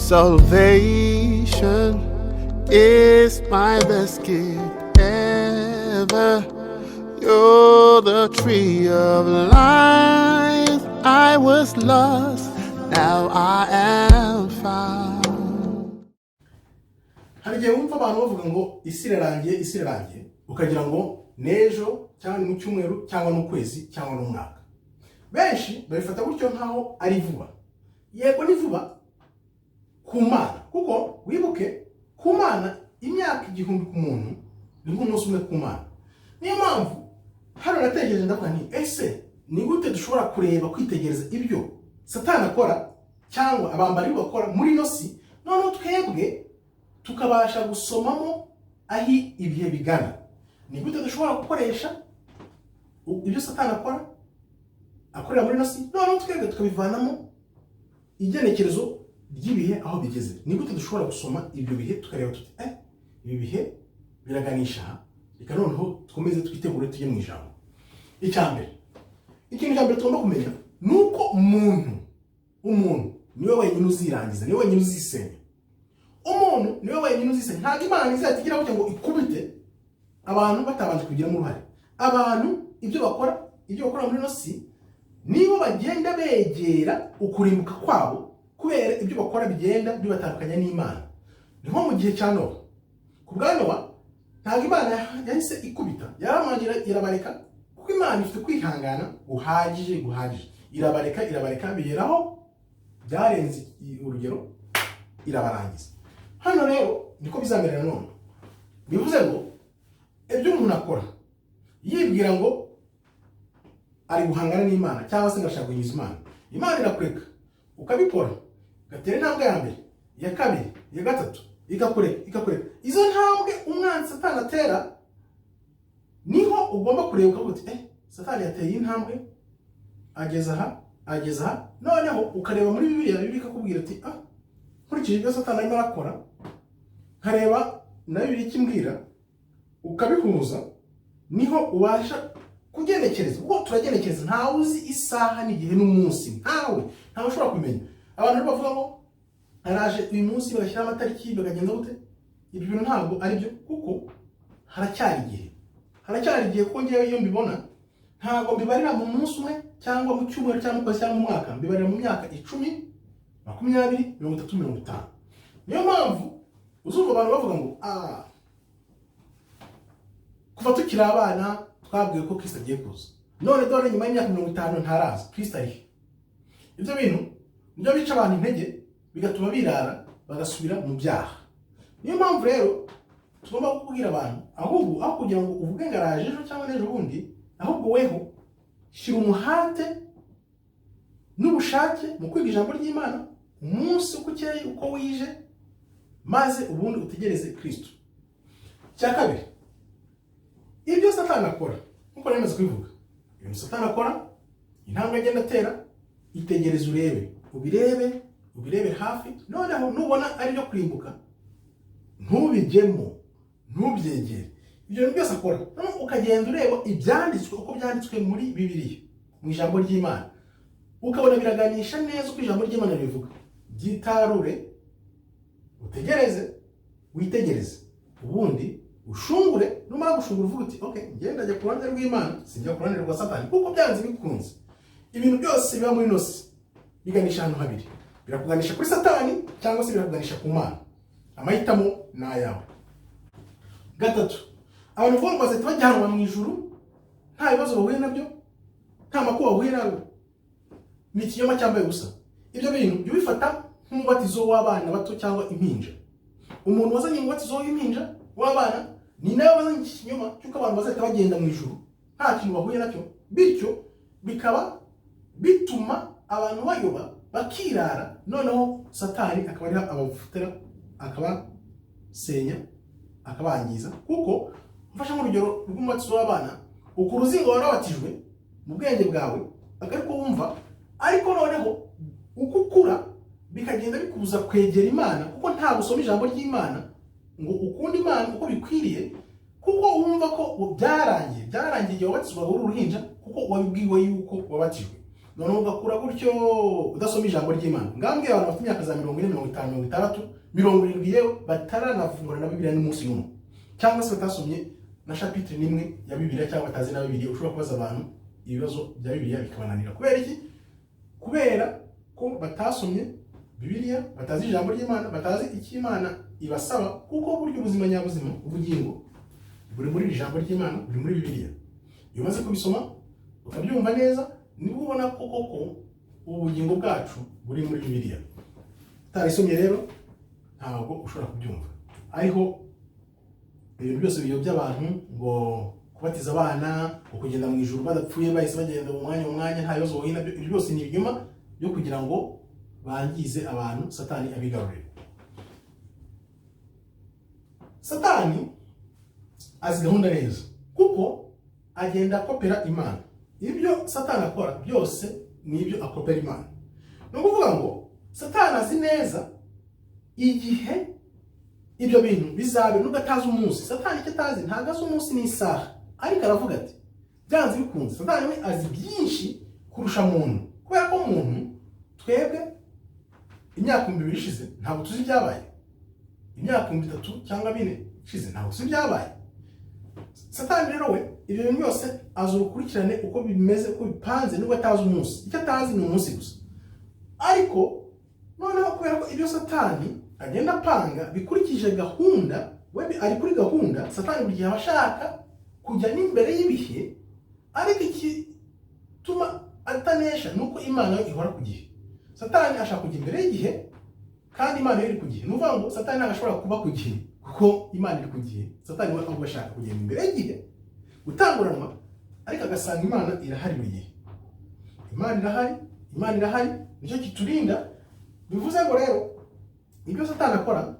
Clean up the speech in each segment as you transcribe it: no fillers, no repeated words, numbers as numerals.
Salvation is my best gift ever. You're the tree of life. I was lost, now I am found. Hari igihe wumva abantu bavuga ngo isi irarangiye, isi irarangiye, ukagira ngo n'ejo cyangwa ni mu cyumweru cyangwa n'ukwezi cyangwa n'umwaka. Benshi babifata gutyo nkaho ari vuba. Yego, ni vuba ku Mana, kuko wibuke, ku Mana imyaka 1000 ku muntu ni nk'umunsi umwe ku Mana. Niyo mpamvu hano natekereje, ndavuga nti: "Ese ni gute dushobora kureba, kwitegereza ibyo Satani akora cyangwa abambari bakora muri ino si, noneho twebwe tukabasha gusomamo aho ibihe bigana? Ni gute dushobora gukoresha ibyo Satani akora, akorera muri ino si, noneho twebwe tukabivanamo igenekerezo ry'ibihe aho bigeze? Ni gute dushobora gusoma ibyo bihe, tukareba tuti: 'Ibi bihe biraganisha aha, reka noneho dukomeze twitegure tujye mu ijambo'?" Icya mbere, ikintu cya mbere tugomba kumenya ni uko umuntu niwe wenyine uzirangiza, niwe wenyine uzisenya. Umuntu niwe wenyine uzisenya. Ntabwo Imana izahita igira gutya ngo ikubite abantu batabanje kubigiramo uruhare. Abantu ibyo bakora muri ino si, nibo bagenda begera ukurimbuka kwabo, kubera ibyo bakora bigenda bibatandukanya n'Imana. Ni nko mu gihe cya Nowa. Ku bwa Nowa, ntabwo Imana yahise ikubita, yaramangira irabareka, kuko Imana ifite kwihangana guhagije guhagije. Irabareka, irabareka, bigeraho byarenze urugero, irabarangiza. Hano rero niko bizamera nanone. Bivuze ngo ibyo umuntu akora yibwira ngo ari guhangana n'Imana cyangwa se ngo ashaka guhinyuza Imana, Imana irakureka ukabikora, ugatera intambwe ya mbere, iya kabiri, iya gatatu, ikakureka, ikakureka. Izo ntambwe umwanzi Satani atera, niho ugomba kureba ukavuga uti: "Satani yateye intambwe, ageze aha, ageze aha." Noneho ukareba muri Bibiliya, Bibiliya ikakubwira ati: "Ah, nkurikije ibyo Satani arimo arakora, nkareba na Bibiliya icyo imbwira," ukabihuza, niho ubasha kugenekereza, kuko turagenekereza. Ntawe uzi isaha n'igihe n'umunsi, ntawe ushobora kumenya. Abantu rero bavuga ngo araje uyu munsi, bagashyiraho amatariki, bakagenda gute, ibyo bintu ntabwo ari byo, kuko haracyari igihe, haracyari igihe. Kuko ngewe iyo mbibona, ntabwo mbibarira mu munsi umwe cyangwa mu cyumweru cyangwa mu kwezi cyangwa mu mwaka, mbibarira mu myaka 10, 20, 30, 50. Niyo mpamvu uzumva abantu bavuga ngo: "Ah, kuva tukiri abana twabwiwe ko Kristo agiye kuza, none dore nyuma y'imyaka 50 ntaraza, Kristo arihe?" Ibyo bintu nibyo bica abantu intege, bigatuma birara bagasubira mu byaha. Niyo mpamvu rero tugomba kubwira abantu, ahubwo aho kugira ngo uvuge ngo araje ejo cyangwa n'ejo bundi, ahubwo weho shyira umuhate n'ubushake mu kwiga ijambo ry'Imana umunsi uko ukeye, uko wije, maze ubundi utegereze Kristo. Icya kabiri, ibyo Satani akora, nkuko nari maze kubivuga, ibintu Satani akora, intambwe agenda atera, itegereze, urebe, ubirebe, ubirebe hafi. Noneho nubona ari ibyo kurimbuka, ntubijyemo, ntubyegere. Ibyo bintu byose akora, noneho ukagenda ureba ibyanditswe uko byanditswe muri Bibiliya, mu ijambo ry'Imana, ukabona biraganisha neza uko ijambo ry'Imana ribivuga, byitarure, utegereze, witegereze, ubundi ushungure. Numara gushungura, uvuga uti: "Ok, ngenda njya ku ruhande rw'Imana, sinjya ku ruhande rwa Satani." Kuko byanze bikunze, ibintu byose biba muri ino si biganisha ahantu habiri: birakuganisha kuri Satani cyangwa se birakuganisha ku Mana. Amahitamo ni ayawe. Gatatu, abantu bavuga ngo bazahita bajyanwa mu ijuru nta bibazo bahuye nabyo, nta makuba bahuye nabyo, ni ikinyoma cyambaye ubusa. Ibyo bintu jya ubifata nk'umubatizo w'abana bato cyangwa impinja. Umuntu wazanye umubatizo w'impinja, w'abana, ni nawe wazanye iki kinyoma cy'uko abantu bazahita bagenda mu ijuru nta kintu bahuye nacyo. Bityo bikaba bituma abantu bayoba, bakirara, noneho Satani akaba ariho abavutera, akabasenya, akabangiza. Kuko mfashe nk'urugero rw'umubatizo w'abana, uku uruzingo warabatijwe mu bwenge bwawe, ariko wumva, ariko noneho uko ukura bikagenda bikubuza kwegera Imana, kuko ntabwo usoma ijambo ry'Imana ngo ukunde Imana uko bikwiriye, kuko wumva ko byarangiye, byarangiye igihe wabatizwaga uri uruhinja, kuko wabibwiwe yuko wabatijwe. Noneho ugakura gutyo udasoma ijambo ry'Imana. Ngambwe abantu bafite imyaka za 40, 50, 60, 70, yewe bataranafungura na Bibiliya n'umunsi n'umwe, cyangwa se batasomye na chapitre n'imwe ya Bibiliya, cyangwa batazi na Bibiliya. Ushobora kubaza abantu ibibazo bya Bibiliya bikabananira. Kubera iki? Kubera ko batasomye Bibiliya, batazi ijambo ry'Imana, batazi icyo Imana ibasaba. Kuko burya ubuzima nyabuzima, ubugingo buri muri iri jambo ry'Imana, buri muri Bibiliya. Iyo umaze kubisoma ukabyumva neza, nibwo ubona ko koko ubugingo bwacu buri muri Bibiliya. Utarisomye rero ntabwo ushobora kubyumva. Ariho ibintu byose biyobya abantu, ngo kubatiza abana, ngo kugenda mu ijuru badapfuye, bahise bagenda mu mwanya nta bibazo bahuye nabyo. Ibyo byose ni ibinyoma byo kugira ngo bangize abantu, Satani abigarurire. Satani azi gahunda neza, kuko agenda akopera Imana. Ibyo Satani akora byose ni ibyo akopera Imana. Ni ukuvuga ngo Satani azi neza igihe ibyo bintu bizabe, nubwo atazi umunsi. Satani icyo atazi, ntabwo azi umunsi n'isaha, ariko aravuga ati byanze bikunze. Satani we azi byinshi kurusha muntu, kubera ko muntu twebwe imyaka 2000 ishize ntabwo tuzi ibyabaye, imyaka 3000 cyangwa 4000 ishize ntabwo tuzi ibyabaye. Satani rero we ibyo bintu byose azi urukurikirane uko bimeze, uko bipanze, nubwo atazi umunsi. Icyo atazi ni umunsi gusa. Ariko noneho kubera ko ibyo Satani agenda apanga bikurikije gahunda, we ari kuri gahunda. Satani buri gihe aba ashaka kujya n'imbere y'ibihe, ariko igituma atanesha ni uko Imana yo ihora ku gihe. Satani ashaka kujya imbere y'igihe kandi Imana yo iri ku gihe. Ni ukuvuga ngo Satani ntabwo ashobora kuba ku gihe kuko Imana iri ku gihe. Satani we ahubwo ashaka kugenda imbere y'igihe, gutanguranwa, ariko agasanga Imana irahari buri gihe. Imana irahari, Imana irahari, nicyo kiturinda. Bivuze ngo rero ibyo Satani akora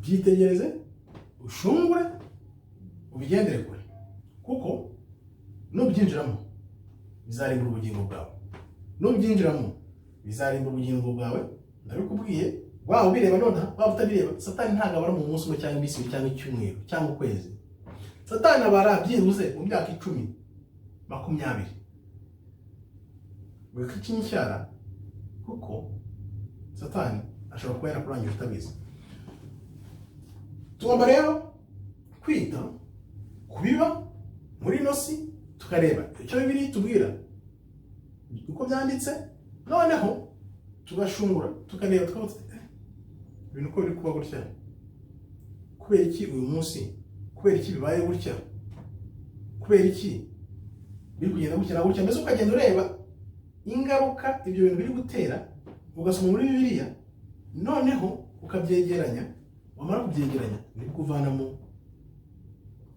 byitegereze, ushungure, ubigendere kure, kuko nubyinjiramo bizarimbura ubugingo bwawe. Nubyinjiramo bizarimbura ubugingo bwawe, ndabikubwiye. Waba ubireba nonaha, waba utabireba, Satani ntabwo abara mu munsi umwe cyangwa iminsi 2 cyangwa icyumweru cyangwa ukwezi. Satani abara byibuze mu myaka 10, 20. Wikica, kuko Satani ashobora kuba yarakurangije utabizi. Tugomba rero kwita ku biba muri ino si, tukareba icyo Bibiliya itubwira uko byanditse, noneho tugashungura, tukareba, tukavuga tuti: "Ibintu uko biri kuba gutya, kubera iki uyu munsi? Kubera iki bibaye gutya? Kubera iki biri kugenda gutya na gutya?" Mbese ukagenda ureba ingaruka ibyo bintu biri gutera, ugasoma muri Bibiliya, noneho ukabyegeranya. Wamara kubyegeranya, nibwo uvanamo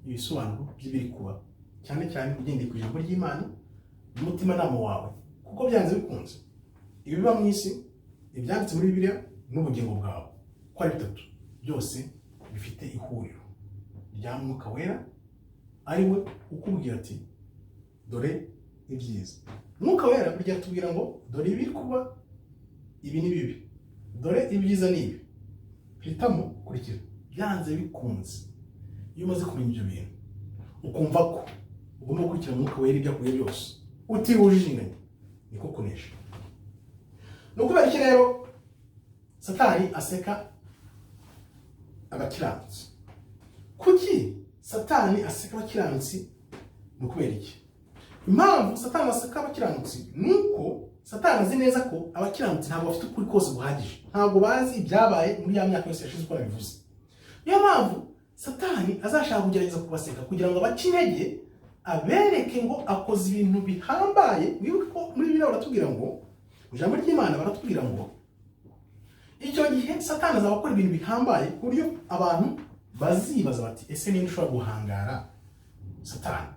ibisobanuro by'ibiri kuba, cyane cyane ugendeye ku ijambo ry'Imana n'umutimanama wawe. Kuko byanze bikunze ibiba mu isi, ibyanditse muri Bibiliya n'ubugingo bwawe, uko ari bitatu, byose bifite ihuriro rya Mwuka Wera, ari we ukubwira ati: "Dore ibyiza." Mwuka Wera burya atubwira ngo: "Dore ibiri kuba, ibi ni bibi, dore ibyiza ni ibi, hitamo, kurikira." Byanze bikunze iyo umaze kumenya ibyo bintu, ukumva ko ugomba gukurikira Mwuka Wera ibyo akubwiye byose utiriwe ujijinganya, niko kunesha. Ni ukubera iki rero Satani aseka abakiranutsi? Kuki Satani aseka abakiranutsi? Ni ukubera iki? Impamvu Satani aseka abakiranutsi ni uko Satani azi neza ko abakiranutsi ntabwo bafite ukuri kose guhagije, ntabwo bazi ibyabaye muri ya myaka yose yashize uko nabivuze. Niyo mpamvu Satani azashaka kugerageza kubaseka kugira ngo abace intege, abereke ngo akoze ibintu bihambaye. Wibuke ko muri Bibiliya baratubwira ngo, mu ijambo ry'Imana baratubwira ngo icyo gihe Satani azaba akora ibintu bihambaye ku buryo abantu bazibaza bati: "Ese ninde ushobora guhangara Satani?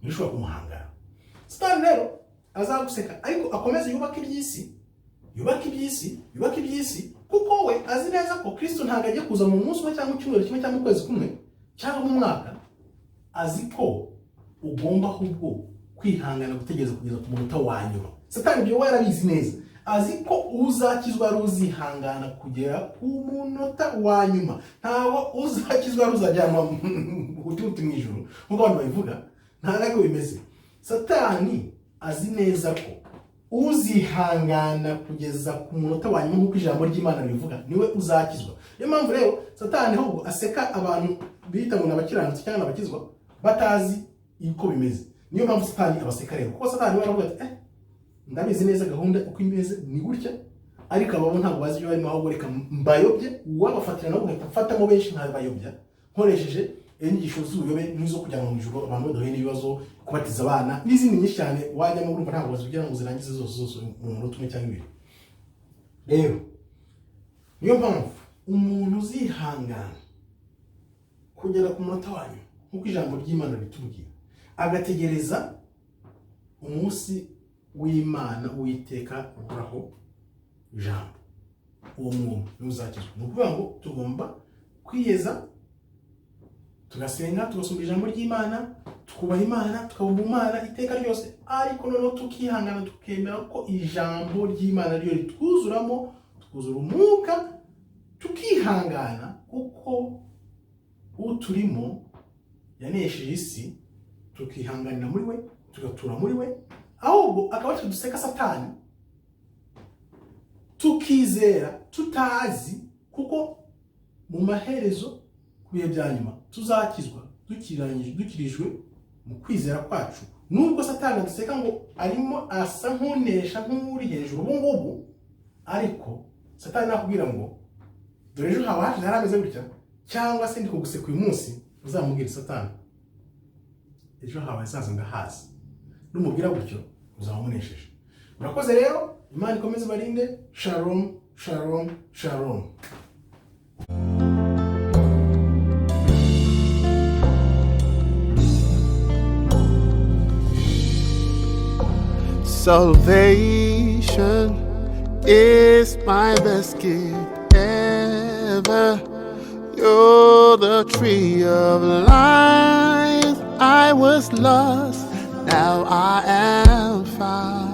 Ninde ushobora kumuhangara?" Satani rero azaguseka, ariko akomeze yubake iby'isi, yubake iby'isi, yubake iby'isi, kuko we azi neza ko Kristo ntabwo agiye kuza mu munsi umwe cyangwa icyumweru kimwe cyangwa ukwezi kumwe cyangwa mu mwaka. Azi ko ugomba ahubwo kwihangana, gutegereza kugeza ku munota wa nyuma. Satani ibyo we yarabizi neza, azi ko uzakizwa ari uzihangana kugera ku munota wa nyuma. Ntabwo uzakizwa ari uzajyanwa huti mu ijuru nk'uko abantu babivuga, ntabwo ariko bimeze. Satani Azi neza ko uzihangana kugeza ku munota wa nyuma, nk'uko ijambo ry'Imana ribivuga, niwe uzakizwa. Niyo mpamvu rero Satani ahubwo aseka abantu bita ngo ni abakiranutsi cyangwa ni abakizwa, batazi uko bimeze. Niyo mpamvu Satani abaseka rero, kuko Satani we aravuga ati: "Ndabizi neza gahunda uko imeze ni gutya, ariko abo ntabwo bazi ibyo barimo, ahubwo reka mbayobye." Uwabafatira nabo nkahita mfatamo benshi nkabayobya nkoresheje inyigisho z'ubuyobe nk'izo kujya mu ijuru abantu badahuye n'ibibazo, kubatiza abana n'izindi nyinshi cyane wajyamo. Urumva ntabwo bazigira ngo zirangize zose zose mu munota umwe cyangwa ibiri. Rero niyo mpamvu umuntu uzihangana kugera ku munota wa nyuma, nk'uko ijambo ry'Imana ritubwira, agategereza umunsi w'Imana, Uwiteka uhoraho ijambo, uwo muntu niwe uzakizwa. Ni ukuvuga ngo tugomba kwiyeza, tugasenga, tugasoma ijambo ry'Imana, tukubaha Imana, tukabumva Imana iteka ryose, ariko noneho tukihangana, tukemera ko ijambo ry'Imana ryo ritwuzuramo, tukuzura umwuka, tukihangana, kuko uturimo yanesheje isi, tukihanganira muri we, tugatura muri we, ahubwo akaba ari twe duseka Satani, tukizera tutazi, kuko mu maherezo, ku bihe bya nyuma, tuzakizwa dukirijwe mu kwizera kwacu. Nubwo Satani aduseka ngo arimo asa nk'unesha, nk'uri hejuru ubu ngubu, ariko Satani nakubwira ngo dore ejo hawe hashize hari ameze gutya, cyangwa se ndi kuguseka uyu munsi, uzamubwire: "Satani, ejo hawe hazaza ndahazi." Numubwira gutyo uzaba umunesheje. Murakoze rero, Imana ikomeze ibarinde. Shalom, shalom, shalom. Salvation is my best gift ever. You're the tree of life. I was lost, now I am found.